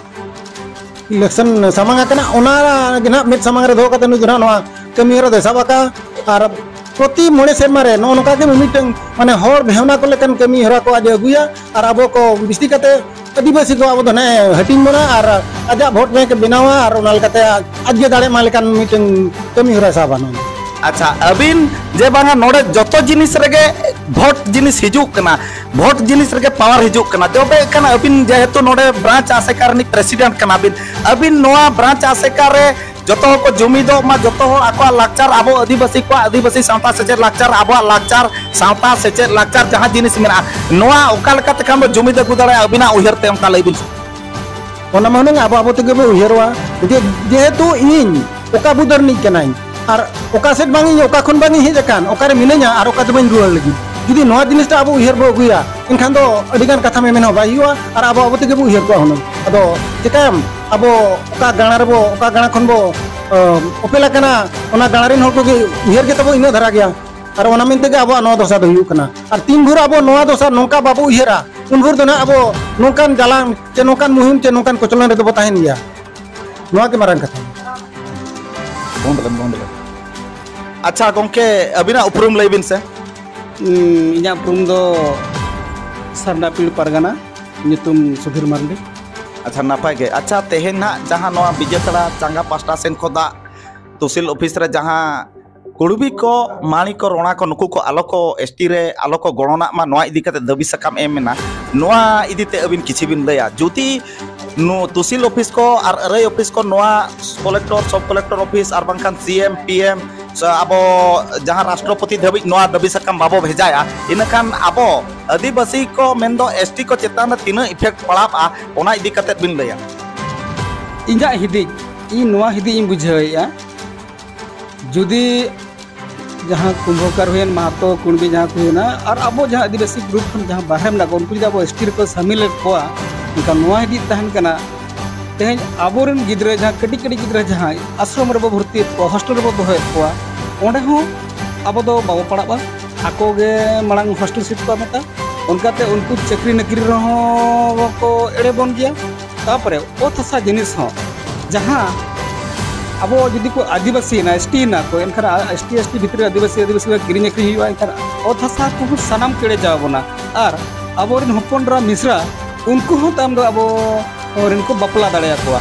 ᱤᱞᱮᱠᱥᱚᱱ ᱥᱟᱢᱟᱝ ᱟᱠᱟᱱᱟ, ᱚᱱᱟ ᱜᱮ ᱱᱟᱦᱟᱜ ᱢᱮᱫ ᱥᱟᱢᱟᱝ ᱨᱮ ᱫᱚᱦᱚ ᱠᱟᱛᱮ ᱱᱩᱭ ᱫᱚ ᱱᱟᱦᱟᱜ ᱱᱚᱣᱟ ᱠᱟᱹᱢᱤ ᱦᱚᱨᱟ ᱫᱚᱭ ᱥᱟᱵ ᱟᱠᱟᱫᱼᱟ᱾ ᱟᱨ ᱯᱨᱚᱛᱤ ᱢᱚᱬᱮ ᱥᱮᱨᱢᱟ ᱨᱮ ᱱᱚᱜᱼᱚ ᱱᱚᱝᱠᱟ ᱜᱮ ᱢᱤᱢᱤᱫᱴᱟᱝ ᱢᱟᱱᱮ ᱦᱚᱲ ᱵᱷᱮᱣᱱᱟ ᱠᱚ ᱞᱮᱠᱟᱱ ᱠᱟᱹᱢᱤ ᱦᱚᱨᱟ ᱠᱚ ᱟᱡ ᱮ ᱟᱹᱜᱩᱭᱟ᱾ ᱟᱨ ᱟᱵᱚ ᱠᱚ ᱵᱤᱥᱛᱤ ᱠᱟᱛᱮ ᱟᱹᱫᱤᱵᱟᱹᱥᱤ ᱠᱚ ᱟᱵᱚ ᱫᱚ ᱱᱮ ᱦᱟᱹᱴᱤᱧ ᱵᱚᱱᱟ ᱟᱨ ᱟᱡᱟᱜ ᱵᱷᱳᱴ ᱵᱮᱝᱠ ᱮ ᱵᱮᱱᱟᱣᱟ ᱟᱨ ᱚᱱᱟ ᱞᱮᱠᱟᱛᱮ ᱟᱡ ᱜᱮ ᱫᱟᱲᱮ ᱮᱢᱟ ᱞᱮᱠᱟᱱ ᱢᱤᱫᱴᱟᱝ ᱠᱟᱹᱢᱤ ᱦᱚᱨᱟ ᱥᱟᱵᱟ ᱱᱚᱣᱟ᱾ ᱟᱪᱪᱷᱟ, ᱟᱹᱵᱤᱱ ᱡᱮ ᱵᱟᱝᱟ ᱱᱚᱰᱮ ᱡᱚᱛᱚ ᱡᱤᱱᱤᱥ ᱨᱮᱜᱮ ᱵᱷᱳᱴ ᱡᱤᱱᱤᱥ ᱦᱤᱡᱩᱜ ᱠᱟᱱᱟ, ᱵᱷᱳᱴ ᱡᱤᱱᱤᱥ ᱨᱮᱜᱮ ᱯᱟᱣᱟᱨ ᱦᱤᱡᱩᱜ ᱠᱟᱱᱟ, ᱛᱚᱵᱮ ᱠᱷᱟᱱ ᱟᱹᱵᱤᱱ ᱡᱮᱦᱮᱛᱩ ᱱᱚᱰᱮ ᱵᱨᱟᱧᱪ ᱟᱥᱮᱠᱟ ᱨᱤᱱᱤᱡ ᱯᱨᱮᱥᱤᱰᱮᱱᱴ ᱠᱟᱱᱟ ᱵᱤᱱ, ᱟᱹᱵᱤᱱ ᱱᱚᱣᱟ ᱵᱨᱟᱧᱪ ᱟᱥᱮᱠᱟ ᱨᱮ ᱡᱚᱛᱚ ᱦᱚᱲ ᱠᱚ ᱡᱩᱢᱤᱫᱚᱜ ᱢᱟ, ᱡᱚᱛᱚ ᱦᱚᱲ ᱟᱠᱚᱣᱟᱜ ᱞᱟᱠᱪᱟᱨ, ᱟᱵᱚ ᱟᱹᱫᱤᱵᱟᱹᱥᱤ ᱠᱚᱣᱟᱜ, ᱟᱹᱫᱤᱵᱟᱹᱥᱤ ᱥᱟᱶᱛᱟ ᱥᱮᱪᱮᱫ ᱞᱟᱠᱪᱟᱨ, ᱟᱵᱚᱣᱟᱜ ᱞᱟᱠᱪᱟᱨ, ᱥᱟᱶᱛᱟ ᱥᱮᱪᱮᱫ ᱞᱟᱠᱪᱟᱨ ᱡᱟᱦᱟᱸ ᱡᱤᱱᱤᱥ ᱢᱮᱱᱟᱜᱼᱟ, ᱱᱚᱣᱟ ᱚᱠᱟ ᱞᱮᱠᱟ ᱛᱮᱠᱷᱟᱱ ᱵᱚ ᱡᱩᱢᱤᱫ ᱟᱹᱜᱩ ᱫᱟᱲᱮᱭᱟᱜᱼᱟ? ᱟᱹᱵᱤᱱᱟᱜ ᱩᱭᱦᱟᱹᱨ ᱛᱮ ᱚᱱᱠᱟ ᱞᱟᱹᱭ ᱵᱤᱱ ᱥᱮ᱾ ᱚᱱᱟ ᱢᱟ ᱦᱩᱱᱟᱹᱝ ᱟᱵᱚ ᱟᱵᱚ ᱛᱮᱜᱮ ᱵᱚ ᱩᱭᱦᱟᱹᱨᱚᱜᱼᱟ᱾ ᱡᱮ, ᱡᱮᱦᱮᱛᱩ ᱤᱧ ᱚᱠᱟ ᱵᱩᱫᱟᱹ ᱨᱤᱱᱤᱡ ᱠᱟᱹᱱᱟᱹᱧ ᱟᱨ ᱚᱠᱟ ᱥᱮᱫ ᱵᱟᱝ ᱤᱧ, ᱚᱠᱟ ᱠᱷᱚᱱ ᱵᱟᱝ ᱤᱧ ᱦᱮᱡ ᱟᱠᱟᱱ, ᱚᱠᱟᱨᱮ ᱢᱤᱱᱟᱹᱧᱟ ᱟᱨ ᱚᱠᱟᱛᱮ ᱵᱟᱹᱧ ᱨᱩᱣᱟᱹᱲ ᱞᱟᱹᱜᱤᱫ, ᱡᱩᱫᱤ ᱱᱚᱣᱟ ᱡᱤᱱᱤᱥᱴᱟ ᱟᱵᱚ ᱩᱭᱦᱟᱹᱨ ᱵᱚ ᱟᱹᱜᱩᱭᱟ, ᱮᱱᱠᱷᱟᱱ ᱫᱚ ᱟᱹᱰᱤᱜᱟᱱ ᱠᱟᱛᱷᱟ ᱢᱮᱢᱮᱱ ᱦᱚᱸ ᱵᱟᱭ ᱦᱩᱭᱩᱜᱼᱟ ᱟᱨ ᱟᱵᱚ ᱟᱵᱚ ᱛᱮᱜᱮ ᱵᱚ ᱩᱭᱦᱟᱹᱨ ᱠᱚᱜᱼᱟ ᱦᱩᱱᱟᱹᱝ᱾ ᱟᱫᱚ ᱪᱤᱠᱟᱹᱭᱟᱢ, ᱟᱵᱚ ᱚᱠᱟ ᱜᱟᱲᱟ ᱨᱮᱵᱚ, ᱚᱠᱟ ᱜᱟᱲᱟ ᱠᱷᱚᱱ ᱵᱚ ᱚ, ᱚᱯᱮᱞ ᱟᱠᱟᱱᱟ, ᱚᱱᱟ ᱜᱟᱲᱟ ᱨᱮᱱ ᱦᱚᱲ ᱠᱚᱜᱮ ᱩᱭᱦᱟᱹᱨ ᱜᱮ ᱛᱟᱵᱚ ᱤᱱᱟᱹᱜ ᱫᱷᱟᱨᱟ ᱜᱮᱭᱟ᱾ ᱟᱨ ᱚᱱᱟ ᱢᱮᱱ ᱛᱮᱜᱮ ᱟᱵᱚᱣᱟᱜ ᱱᱚᱣᱟ ᱫᱚᱥᱟ ᱫᱚ ᱦᱩᱭᱩᱜ ᱠᱟᱱᱟ᱾ ᱟᱨ ᱛᱤᱱ ᱵᱷᱳᱨ ᱟᱵᱚ ᱱᱚᱣᱟ ᱫᱚᱥᱟ ᱱᱚᱝᱠᱟ ᱵᱟᱵᱚ ᱩᱭᱦᱟᱹᱨᱟ, ᱩᱱ ᱵᱷᱳᱨ ᱫᱚ ᱱᱟᱦᱟᱜ ᱟᱵᱚ ᱱᱚᱝᱠᱟᱱ ᱡᱟᱞᱟᱝ ᱪᱮ ᱱᱚᱝᱠᱟᱱ ᱢᱩᱦᱤᱢ ᱪᱮ ᱱᱚᱝᱠᱟᱱ ᱠᱚᱪᱞᱚᱱ ᱨᱮᱫᱚ ᱵᱚ ᱛᱟᱦᱮᱱ ᱜᱮᱭᱟ᱾ ᱱᱚᱣᱟ ᱜᱮ ᱢᱟᱨᱟᱝ ᱠᱟᱛᱷᱟ᱾ ᱵᱚᱱᱫ ᱞᱮᱢ, ᱵᱚᱱᱫ ᱞᱮᱢ᱾ ᱟᱪᱪᱷᱟ ᱜᱚᱢᱠᱮ, ᱟᱹᱵᱤᱱᱟᱜ ᱩᱯᱨᱩᱢ ᱞᱟᱹᱭ ᱵᱤᱱ ᱥᱮ᱾ ᱩᱸ, ᱤᱧᱟᱹᱜ ᱩᱯᱨᱩᱢ ᱫᱚ ᱥᱟᱨᱱᱟᱯᱤᱲ ᱯᱟᱨᱜᱟᱱᱟ, ᱧᱩᱛᱩᱢ ᱥᱩᱫᱷᱤᱨ ᱢᱟᱨᱰᱤ᱾ ᱟᱪᱪᱷᱟ, ᱱᱟᱯᱟᱭ ᱜᱮ᱾ ᱟᱪᱪᱷᱟ, ᱛᱮᱦᱮᱧ ᱱᱟᱦᱟᱜ ᱡᱟᱦᱟᱸ ᱱᱚᱣᱟ ᱵᱤᱡᱮᱛᱟᱲᱟ ᱪᱟᱸᱜᱟ ᱯᱟᱥᱴᱟ ᱥᱮᱱ ᱠᱷᱚᱱᱟᱜ ᱛᱚᱦᱥᱤᱞ ᱚᱯᱷᱤᱥ ᱨᱮ ᱡᱟᱦᱟᱸ ᱠᱩᱲᱵᱤ ᱠᱚ, ᱢᱟᱹᱲᱤ ᱠᱚ, ᱨᱚᱲᱟ ᱠᱚ, ᱱᱩᱠᱩ ᱠᱚ ᱟᱞᱚ ᱠᱚ, ᱮᱥ ᱴᱤ ᱨᱮ ᱟᱞᱚ ᱠᱚ ᱜᱚᱲᱚᱱᱟᱜ ᱢᱟ, ᱱᱚᱣᱟ ᱤᱫᱤ ᱠᱟᱛᱮ ᱫᱟᱹᱵᱤ ᱥᱟᱠᱟᱢ ᱮᱢ ᱢᱮᱱᱟ, ᱱᱚᱣᱟ ᱤᱫᱤ ᱛᱮ ᱟᱹᱵᱤᱱ ᱠᱤᱪᱷᱤ ᱵᱤᱱ ᱞᱟᱹᱭᱟ? ᱡᱩᱫᱤ ᱱᱚ-, ᱛᱚᱦᱥᱤᱞ ᱚᱯᱷᱤᱥ ᱠᱚ ᱟᱨ ᱟᱹᱨᱟᱹᱭ ᱚᱯᱷᱤᱥ ᱠᱚ ᱱᱚᱣᱟ ᱠᱚᱞᱮᱠᱴᱚᱨ, ᱥᱚᱵ ᱠᱚᱞᱮᱠᱴᱚᱨ ᱚᱯᱷᱤᱥ ᱟᱨ ᱵᱟᱝᱠᱷᱟᱱ ᱥᱤ ᱮᱢ, ᱯᱤ ᱮᱢ, ᱥᱮ ᱟᱵᱚ ᱡᱟᱦᱟᱸ ᱨᱟᱥᱴᱨᱚᱯᱚᱛᱤ ᱫᱷᱟᱹᱵᱤᱡ ᱱᱚᱣᱟ ᱫᱟᱹᱵᱤ ᱥᱟᱠᱟᱢ ᱵᱟᱵᱚ ᱵᱷᱮᱡᱟᱭᱟ, ᱤᱱᱟᱹᱠᱷᱟᱱ ᱟᱵᱚ ᱟᱹᱫᱤᱵᱟᱹᱥᱤ ᱠᱚ ᱢᱮᱱᱫᱚ ᱮᱥ ᱴᱤ ᱠᱚ ᱪᱮᱛᱟᱱ ᱨᱮ ᱛᱤᱱᱟᱹᱜ ᱤᱯᱷᱮᱠᱴ ᱯᱟᱲᱟᱜᱼᱟ, ᱚᱱᱟ ᱤᱫᱤ ᱠᱟᱛᱮ ᱵᱤᱱ ᱞᱟᱹᱭᱟ? ᱤᱧᱟᱹᱜ ᱦᱤᱫᱤᱡ, ᱤᱧ ᱱᱚᱣᱟ ᱦᱤᱫᱤᱡ ᱤᱧ ᱵᱩᱡᱷᱟᱹᱣᱮᱫᱼᱟ, ᱡᱩᱫᱤ ᱡᱟᱦᱟᱸ ᱠᱩᱢᱵᱷᱚᱠᱟᱨ ᱦᱩᱭᱮᱱ, ᱢᱟᱦᱟᱛᱚ, ᱠᱩᱬᱵᱤ ᱡᱟᱦᱟᱸ ᱠᱚ ᱦᱩᱭᱮᱱᱟ, ᱟᱨ ᱟᱵᱚ ᱡᱟᱦᱟᱸ ᱟᱹᱫᱤᱵᱟᱹᱥᱤ ᱜᱨᱩᱯ ᱠᱷᱚᱱ ᱡᱟᱦᱟᱸ ᱵᱟᱦᱨᱮ ᱢᱮᱱᱟᱜ ᱠᱚᱣᱟ, ᱩᱱᱠᱩ ᱡᱩᱫᱤ ᱟᱵᱚ ᱮᱥ ᱴᱤ ᱨᱮᱠᱚ ᱥᱟᱢᱤᱞᱮᱫ ᱠᱚᱣᱟ, ᱮᱱᱠᱷᱟᱱ ᱱᱚᱣᱟ ᱦᱤᱫᱤᱡ ᱛᱟᱦᱮᱱ ᱠᱟᱱᱟ, ᱛᱮᱦᱮᱧ ᱟᱵᱚᱨᱮᱱ ᱜᱤᱫᱽᱨᱟᱹ, ᱡᱟᱦᱟᱸ ᱠᱟᱹᱴᱤᱡ ᱠᱟᱹᱴᱤᱡ ᱜᱤᱫᱽᱨᱟᱹ ᱡᱟᱦᱟᱸᱭ ᱟᱥᱨᱚᱢ ᱨᱮᱵᱚ ᱵᱷᱚᱨᱛᱤᱭᱮᱫ ᱠᱚᱣᱟ, ᱦᱳᱥᱴᱮᱞ ᱨᱮᱵᱚ ᱫᱚᱦᱚᱭᱮᱫ ᱠᱚᱣᱟ, ᱚᱸᱰᱮ ᱦᱚᱸ ᱟᱵᱚ ᱫᱚ ᱵᱟᱵᱚ ᱯᱟᱲᱟᱜᱼᱟ᱾ ᱟᱠᱚ ᱜᱮ ᱢᱟᱲᱟᱝ ᱦᱳᱥᱴᱮᱞ ᱥᱤᱴ ᱠᱚ ᱦᱟᱢᱮᱴᱟ, ᱚᱱᱠᱟᱛᱮ ᱩᱱᱠᱩ ᱪᱟᱹᱠᱨᱤ ᱱᱚᱠᱨᱤ ᱨᱮᱦᱚᱸ ᱠᱚ ᱮᱲᱮ ᱵᱚᱱ ᱜᱮᱭᱟ᱾ ᱛᱟᱯᱚᱨᱮ ᱚᱛ ᱦᱟᱥᱟ ᱡᱤᱱᱤᱥ ᱦᱚᱸ, ᱡᱟᱦᱟᱸ ᱟᱵᱚ ᱡᱩᱫᱤ ᱠᱚ ᱟᱹᱫᱤᱵᱟᱹᱥᱤᱭᱮᱱᱟ, ᱮᱥ ᱴᱤ ᱮᱱᱟ ᱠᱚ, ᱮᱱᱠᱷᱟᱱ ᱮᱥ ᱴᱤ, ᱮᱥ ᱴᱤ ᱵᱷᱤᱛᱨᱤ ᱨᱮ ᱟᱹᱫᱤᱵᱟᱹᱥᱤ, ᱟᱹᱫᱤᱵᱟᱹᱥᱤ ᱠᱤᱨᱤᱧ ᱟᱹᱠᱷᱨᱤᱧ ᱦᱩᱭᱩᱜᱼᱟ, ᱮᱱᱠᱷᱟᱱ ᱚᱛ ᱦᱟᱥᱟ ᱠᱚᱦᱚᱸ ᱥᱟᱱᱟᱢ ᱠᱚ ᱮᱲᱮ ᱪᱟᱵᱟ ᱵᱚᱱᱟ᱾ ᱟᱨ ᱟᱵᱚᱨᱮᱱ ᱦᱚᱯᱚᱱ ᱮᱨᱟ ᱢᱤᱥᱨᱟ, ᱩᱱᱠᱩ ᱦᱚᱸ ᱛᱟᱭᱚᱢ ᱫᱚ ᱟᱵᱚ ᱨᱮᱱ ᱠᱚ ᱵᱟᱯᱞᱟ ᱫᱟᱲᱮᱭᱟᱠᱚᱣᱟ᱾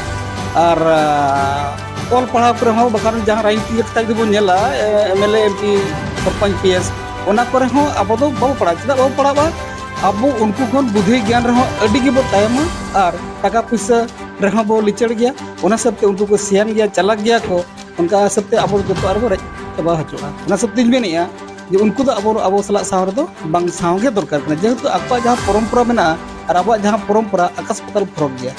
ᱟᱨ, ᱟᱨ ᱚᱞ ᱯᱟᱲᱦᱟᱣ ᱠᱚᱨᱮ ᱦᱚᱸ, ᱵᱟᱠᱷᱟᱱ ᱡᱟᱦᱟᱸ ᱨᱟᱡᱽᱱᱤᱛᱤ ᱠᱟᱛᱷᱟ ᱡᱩᱫᱤ ᱵᱚᱱ ᱧᱮᱞᱟ, ᱮ, M L A, M P, sarpanch, P S, ᱚᱱᱟ ᱠᱚᱨᱮ ᱦᱚᱸ ᱟᱵᱚ ᱫᱚ ᱵᱟᱵᱚ ᱯᱟᱲᱦᱟᱜᱼᱟ᱾ ᱪᱮᱫᱟᱜ ᱵᱟᱵᱚ ᱯᱟᱲᱦᱟᱜᱼᱟ? ᱟᱵᱚ ᱩᱱᱠᱩ ᱠᱷᱚᱱ ᱵᱩᱫᱷᱤ ᱜᱮᱭᱟᱱ ᱨᱮᱦᱚᱸ ᱟᱹᱰᱤ ᱜᱮᱵᱚ ᱛᱟᱭᱚᱢᱟ ᱟᱨ ᱴᱟᱠᱟ ᱯᱩᱭᱥᱟᱹ ᱨᱮᱦᱚᱸ ᱵᱚ ᱞᱤᱪᱟᱹᱲ ᱜᱮᱭᱟ᱾ ᱚᱱᱟ ᱦᱤᱥᱟᱹᱵ ᱛᱮ ᱩᱱᱠᱩ ᱠᱚ ᱥᱮᱭᱟᱱ ᱜᱮᱭᱟ, ᱪᱟᱞᱟᱠ ᱜᱮᱭᱟ ᱠᱚ, ᱚᱱᱠᱟ ᱦᱤᱥᱟᱹᱵ ᱛᱮ ᱟᱵᱚ ᱫᱚ ᱡᱚᱛᱚᱣᱟᱜ ᱨᱮᱵᱚ ᱨᱮᱡ ᱪᱟᱵᱟ ᱦᱚᱪᱚᱜᱼᱟ᱾ ᱚᱱᱟ ᱦᱤᱥᱟᱹᱵ ᱛᱮᱧ ᱢᱮᱱᱮᱫᱼᱟ ᱡᱮ ᱩᱱᱠᱩ ᱫᱚ ᱟᱵᱚ, ᱟᱵᱚ ᱥᱟᱞᱟᱜ ᱥᱟᱶ ᱨᱮᱫᱚ ᱵᱟᱝ ᱥᱟᱶ ᱜᱮ ᱫᱚᱨᱠᱟᱨ ᱠᱟᱱᱟ, ᱡᱮᱦᱮᱛᱩ ᱟᱠᱚᱣᱟᱜ ᱡᱟᱦᱟᱸ ᱯᱚᱨᱚᱢᱯᱚᱨᱟ ᱢᱮᱱᱟᱜᱼᱟ ᱟᱨ ᱟᱵᱚᱣᱟᱜ ᱡᱟᱦᱟᱸ ᱯᱚᱨᱚᱢᱯᱚᱨᱟ, ᱟᱠᱟᱥ ᱯᱟᱛᱟᱞ ᱯᱷᱚᱨᱚᱠ ᱜᱮᱭᱟ᱾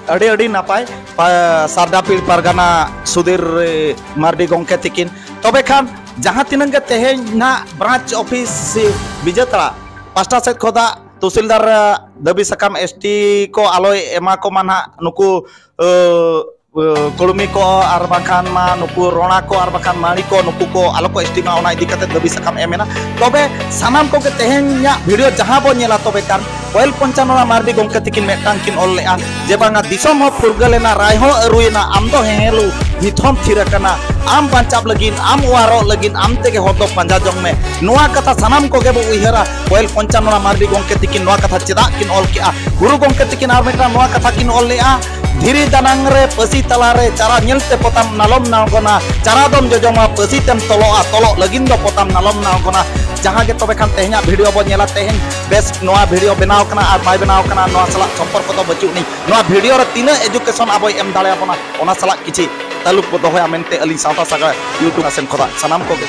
ᱟᱹᱰᱤ ᱟᱹᱰᱤ ᱱᱟᱯᱟᱭ, ᱯᱟ-, ᱥᱟᱨᱫᱟ ᱯᱤᱲ ᱯᱟᱨᱜᱟᱱᱟ ᱥᱩᱫᱷᱤᱨ, ᱮ, ᱢᱟᱨᱰᱤ ᱜᱚᱢᱠᱮ ᱛᱤᱠᱤᱱ᱾ ᱛᱚᱵᱮ ᱠᱷᱟᱱ ᱡᱟᱦᱟᱸ ᱛᱤᱱᱟᱹᱜ ᱜᱮ ᱛᱮᱦᱮᱧ ᱱᱟᱜ ᱵᱨᱟᱧᱪ ᱚᱯᱷᱤᱥ ᱵᱤᱡᱮᱛᱟᱲᱟ ᱯᱟᱥᱴᱟ ᱥᱮᱫ ᱠᱷᱚᱱᱟᱜ ᱛᱚᱦᱥᱤᱞᱫᱟᱨ, ᱮ, ᱫᱟᱹᱵᱤ ᱥᱟᱠᱟᱢ ᱮᱥ ᱴᱤ ᱠᱚ ᱟᱞᱚᱭ ᱮᱢᱟ ᱠᱚᱢᱟ ᱱᱟᱜ ᱱᱩᱠᱩ, ᱮ, ᱮ, ᱠᱩᱲᱢᱤ ᱠᱚ ᱟᱨ ᱵᱟᱝᱠᱷᱟᱱ ᱢᱟ ᱱᱩᱠᱩ ᱨᱚᱲᱟ ᱠᱚ ᱟᱨ ᱵᱟᱝᱠᱷᱟᱱ ᱢᱟᱹᱲᱤ ᱠᱚ, ᱱᱩᱠᱩ ᱠᱚ ᱟᱞᱚ ᱠᱚ ᱮᱥ ᱴᱤ ᱢᱟ, ᱚᱱᱟ ᱤᱫᱤ ᱠᱟᱛᱮ ᱫᱟᱹᱵᱤ ᱥᱟᱠᱟᱢ ᱮᱢ ᱮᱱᱟ᱾ ᱛᱚᱵᱮ ᱥᱟᱱᱟᱢ ᱠᱚᱜᱮ ᱛᱮᱦᱮᱧᱟᱜ ᱵᱷᱤᱰᱤᱭᱳ ᱡᱟᱦᱟᱸ ᱵᱚᱱ ᱧᱮᱞᱟ, ᱛᱚᱵᱮ ᱠᱷᱟᱱ ᱯᱟᱹᱦᱤᱞ ᱯᱚᱧᱪᱟᱱᱚᱱᱟ ᱢᱟᱨᱰᱤ ᱜᱚᱢᱠᱮ ᱛᱤᱠᱤᱱ ᱢᱤᱫᱴᱟᱝ ᱠᱤᱱ ᱚᱞ ᱞᱮᱜᱼᱟ ᱡᱮ ᱵᱟᱝᱟ, ᱫᱤᱥᱚᱢ ᱦᱚᱸ ᱯᱷᱩᱨᱜᱟᱹᱞ ᱮᱱᱟ, ᱨᱟᱭ ᱦᱚᱸ ᱟᱹᱨᱩᱭᱮᱱᱟ, ᱟᱢ ᱫᱚ ᱦᱮᱦᱮᱞᱩ ᱱᱤᱛ ᱦᱚᱸᱢ ᱛᱷᱤᱨ ᱟᱠᱟᱱᱟ, ᱟᱢ ᱵᱟᱧᱪᱟᱣ ᱞᱟᱹᱜᱤᱫ, ᱟᱢ ᱚᱣᱟᱨᱚᱜ ᱞᱟᱹᱜᱤᱫ, ᱟᱢ ᱛᱮᱜᱮ ᱦᱚᱨ ᱫᱚ ᱯᱟᱸᱡᱟ ᱡᱚᱝ ᱢᱮ᱾ ᱱᱚᱣᱟ ᱠᱟᱛᱷᱟ ᱥᱟᱱᱟᱢ ᱠᱚᱜᱮ ᱵᱚ ᱩᱭᱦᱟᱹᱨᱟ᱾ ᱯᱟᱹᱦᱤᱞ ᱯᱚᱧᱪᱟᱱᱚᱱᱟ ᱢᱟᱨᱰᱤ ᱜᱚᱢᱠᱮ ᱛᱤᱠᱤᱱ ᱱᱚᱣᱟ ᱠᱟᱛᱷᱟ ᱪᱮᱫᱟᱜ ᱠᱤᱱ ᱚᱞ ᱠᱮᱜᱼᱟ? ᱜᱩᱨᱩ ᱜᱚᱢᱠᱮ ᱛᱤᱠᱤᱱ ᱟᱨ ᱢᱤᱫᱴᱟᱝ ᱱᱚᱣᱟ ᱠᱟᱛᱷᱟ ᱠᱤᱱ ᱚᱞ ᱞᱮᱜᱼᱟ, ᱫᱷᱤᱨᱤ ᱫᱟᱱᱟᱝ ᱨᱮ ᱯᱟᱹᱥᱤ ᱛᱟᱞᱟ ᱨᱮ ᱪᱟᱨᱟ ᱧᱮᱞ ᱛᱮ ᱯᱚᱛᱟᱢ ᱱᱟᱞᱚᱢ ᱱᱟᱬᱜᱚᱱᱟ, ᱪᱟᱨᱟ ᱫᱚᱢ ᱡᱚᱡᱚᱢᱟ, ᱯᱟᱹᱥᱤ ᱛᱮᱢ ᱛᱚᱞᱚᱜᱼᱟ, ᱛᱚᱞᱚᱜ ᱞᱟᱹᱜᱤᱫ ᱫᱚ ᱯᱚᱛᱟᱢ ᱱᱟᱞᱚᱢ ᱱᱟᱬᱜᱚᱱᱟ᱾ ᱡᱟᱦᱟᱸ ᱜᱮ ᱛᱚᱵᱮ ᱠᱷᱟᱱ ᱛᱮᱦᱮᱧᱟᱜ ᱵᱷᱤᱰᱤᱭᱳ ᱵᱚ ᱧᱮᱞᱟ, ᱛᱮᱦᱮᱧ ᱵᱮᱥ ᱱᱚᱣᱟ ᱵᱷᱤᱰᱤᱭᱳ ᱵᱮᱱᱟᱣ ᱠᱟᱱᱟ ᱟᱨ ᱵᱟᱭ ᱵᱮᱱᱟᱣ ᱠᱟᱱᱟ, ᱱᱚᱣᱟ ᱥᱟᱞᱟᱜ ᱥᱚᱢᱯᱚᱨᱠᱚ ᱫᱚ ᱵᱟᱹᱪᱩᱜ ᱟᱹᱱᱤᱡ᱾ ᱱᱚᱣᱟ ᱵᱷᱤᱰᱤᱭᱳ ᱨᱮ ᱛᱤᱱᱟᱹᱜ ᱮᱡᱩᱠᱮᱥᱚᱱ ᱟᱵᱚᱭ ᱮᱢ ᱫᱟᱲᱮᱭᱟᱵᱚᱱᱟ, ᱚᱱᱟ ᱥᱟᱞᱟᱜ ᱠᱤᱪᱷᱤ ᱛᱟᱞᱩᱠ ᱵᱚ ᱫᱚᱦᱚᱭᱟ ᱢᱮᱱᱛᱮ ᱟᱹᱞᱤᱧ ᱥᱟᱶᱛᱟ ᱥᱟᱜᱟᱲ YouTube ᱥᱮᱱ ᱠᱷᱚᱱᱟᱜ ᱥᱟᱱᱟᱢ ᱠᱚᱜᱮ